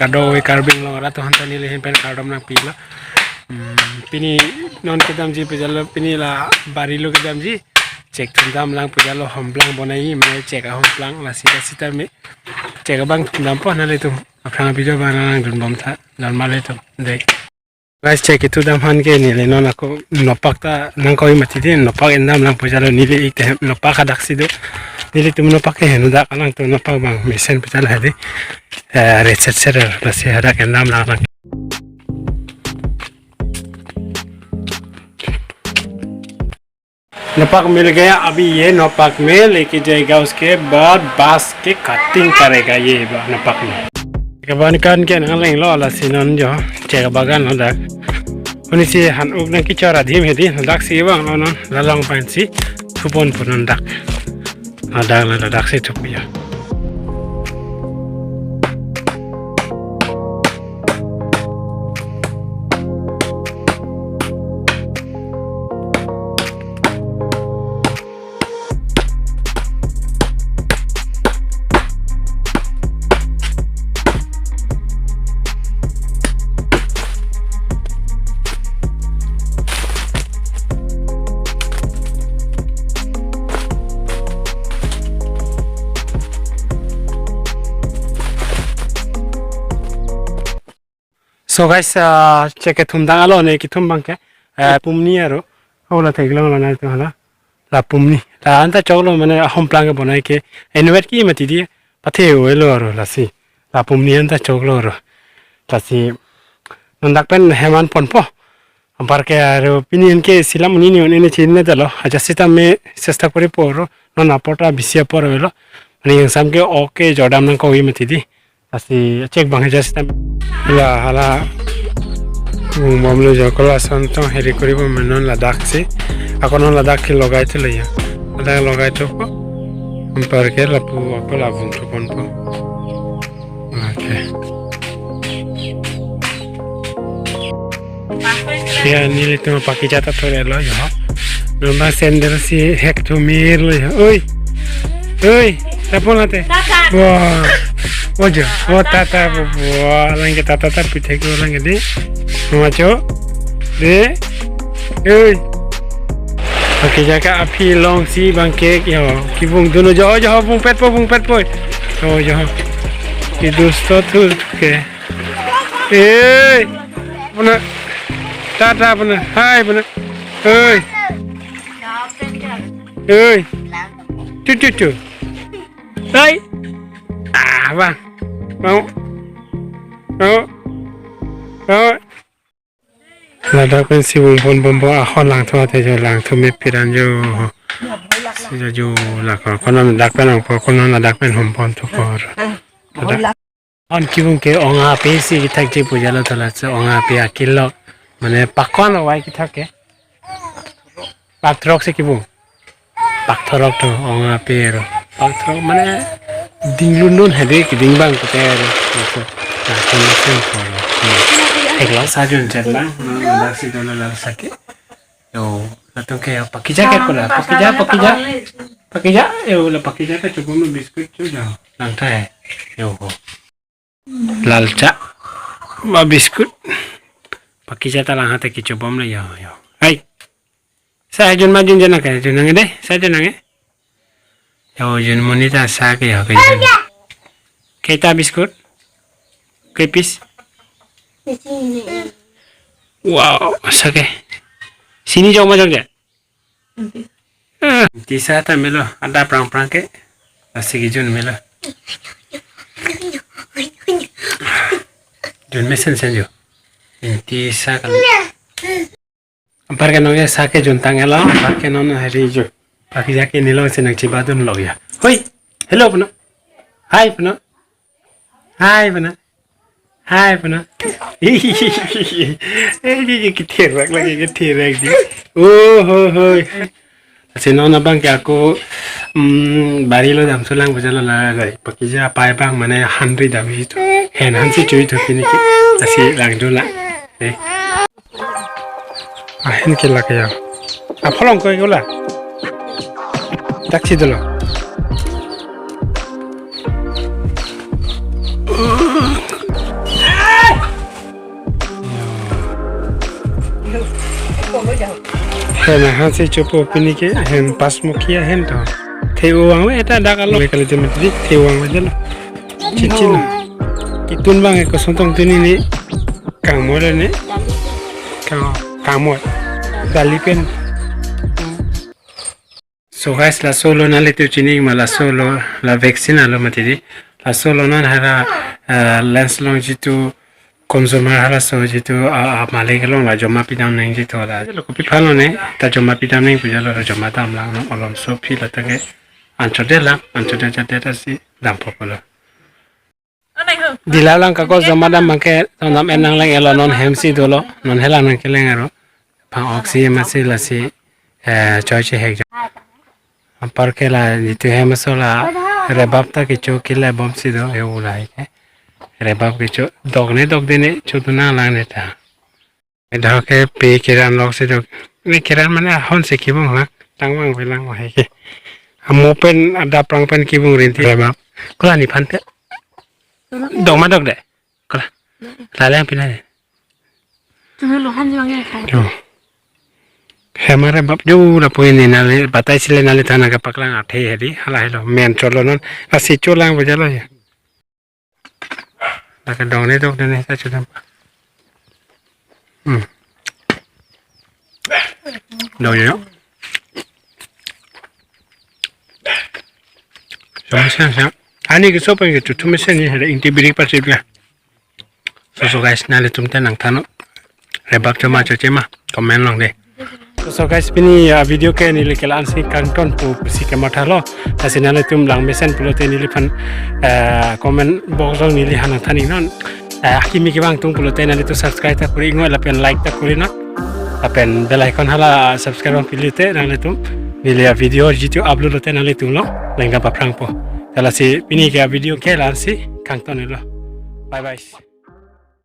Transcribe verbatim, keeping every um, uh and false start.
kadokave Karbi Anglong arat atum aphan ta neli ahin pen kardom nangpilo. Hmm, pini non kedamji pejalo, pini la bari lo kedamji. Chek thumdam lang pejalo, homplang bonai, mane chek ahomplang, lasi ta sitame chek abang thumdampo, nanglitum aphrang video abang nangdunbom tha, normal itu. Dei. Guys, chek kethudam aphan ke neli non ako nopak ta nangkoi mati dei, nopak endam lang pejalo, neli ik te nopak hadak si do. Nelitum nopak ke heno dak, alangtum nopak abang mesen pejalo hadi. Eh, reset set lasi hadak endam lang lang. नोपाक मिल गया। अभी ये नोपाक में लेके जाएगा, उसके बाद बांस के कटिंग करेगा। ये बा नोपाक में। Kebanyakan ke nanglenglo, lasi non jo chek abagan lo dak. Hini si han-uk nangkechor adim hedi, dak si vanglo non, la along pensi thuponpo non dak. Hadak la dak si thupo ya. So guys, ah, chek kethumdam alo ne kethum abang ke, eh, pumni aro. Hola theklonglo nangtum hala. La pumni. La anta choklo mane ahomplang ke bonai ke. Envet ki mati dei. Pathe-olo aro lasi. La pumni anta choklo aro. Lasi non dak pen hem anponpo. Anparke aro pini anke silam un-e ni un-e ni chinine dalo. Ajat sitame chesta koripo aro. Non apor ta bisi apor avelo. Mane yang sam ke ok ke jordam nangkoi mati dei. Lasi chek abang ajat sitame. La hala. Vungbomlo jo, kola son tong heri koribo mane non ladak si. Ako non ladak ke logai thulo ya. Ladak logai thupo. Anparke lapu ako la vung thuponpo. Okay. Ya, nelitum pakija ta thorelo ya. Nomor sandal si hek thumirlo ya. Oi. Oi, tapon ate. Tata. Wah. Wajah. Wah, tata, wah, lang ke tata ta pithek lo lang ke dei. Mama cho. Dei. Oi. Pakija ke aphi along si abang ke yo. Kevung dunlo jo jo, vungpetpo, vungpetpo. Jo jo. Idus to thu ke. Ei, puna. Tata puna. Hai puna. Ei. Ei. Tu tu tu. Hai. Ah, bang. Mau. Mau. Mau. Ladak pensi vungponbompo, ahon langthu ate jo, langthu me piran jo. Si jo jo lako, konon ladak pen angpo, konon ladak pen hompon thupo. Ladak. On kevung ke ong ape si kethak je pujalo thala se ong ape akilo. Mane pakon lo vai kethak ke. Pak throk si kevung. Pak throk to ong ape aro. Pak throk mane dinglun non hedi keding abang kete aro. Itu. Nah, kena sen ko. Ek lo sajun jet lang. Nah, dak si dolo la sake. Yo, latum ke pakija ke pula. Pakija, pakija. Pakija, yo la pakija ke chobom lo biscuit cho jo. Langtha hai. Yo ho. Lalcha. Ba biscuit. Pakija ta langtha te kechobomlo yo, yo. Hai. Sa jun ma jun jana ke jun nang dei. Sa jun nang eh. Yo jun monit ta sa ke yo ke jun. Keta biscuit. Ke piece. Wow, sa ke. Sini jong ma jong ja. Ah, tisa ta melo, ada prang-prang ke. Lasi kejun melo. Jun mesen sen jo. Tisa kan. Anparke non ke sa kejun tanglo, anparke non hari jo. Pakija ke neli along si nangchibadunlo ya. Hoi, hello puna. Hai puna. Hai puna. Hai puna. Eh, kethirak lagi, kethirak dei. Oh, hoi, hoi. Lasi non abang ke ako, mm, bari lo damthu lang pujalo la, la, pakija apai abang mane hanri dam itu. Hen hansi chui itu pini ke. Lasi lang dolo. Eh. Ahin ke lake ya. Apholong koi gula. Taxi dolo. Hem ahan si chopo pini ke hem Pasmukhi ahem to. The-o vangve ta dak alo. Kali jam tadi the-o vangve jalo. Chichi lo. Ketun abang ke kosong tong tuni ne. Kangmoi ne. Kang, kangmoi. Dali pen. So guys, laso lo nanglitum chini ma, laso lo la vaccine alo mati di. Laso lo non hara, eh, lens along jitu consumer halaso jitu, ah, ah, malik along la joma pidam nangji to la. Lo kopi aphan lo ne, ta joma pidam nang pu jalo, joma damlang non olom so phi la ta ke anchot det lang, anchot det det ta si dampo pulo. Dila lang kako joma dam abang ke, non dam en nang lang elo non hem si dolo, non helang nangkeleng aro. Pang oxy masi lasi, eh, choi chehek jo. Apar ke la jitu hem aso la rebap ta kecho kile bom si do, he ulai ke. Rebap kecho dok ne dok de ne cho tu nang lang ne ta. Dak ke pe keran lok si do. Ne keran mane ahon si kibung lak, tang vangve lang hai ke. Amo pen adap rang pen kibung rinti rebap. Kola nephan te. Dok ma dok de. Kola. Lale ang pina de. Tuh lo han juang ya khai. Jo. Hem arebap jo lapu ini nali batai sile nalithan nangkepaklang athe hedi hala helo men cholo non. Lasi cholang bajalo ya. Lake dong ne dok de ne ta chodam. Hmm. Dong yo. Sama siang siang. Ani ke sopan ke tutu mesen ni ada inti birik pasti dia. So, so guys, nanglitum ta nangthannon. Rebap choma choche ma, comment along de. So, so guys, pini, ah, video ke neli ke la-an si kangton pu pusi kemathalo. Lasi nanglitum langmesen pulote neliphan, eh, comment box along neli ha nangthan iknon. Eh, akimi kevang tung pulote nanglitum subscribe ta kuri iknon lapen like ta kurinon. Lapen bell icon hala subscribe pilo te nanglitum neli a-video jitu upload lote nanglitum along langdam paphrangpo. Lasi pini ke a-video ke la-an si kangton iklo. Bye bye.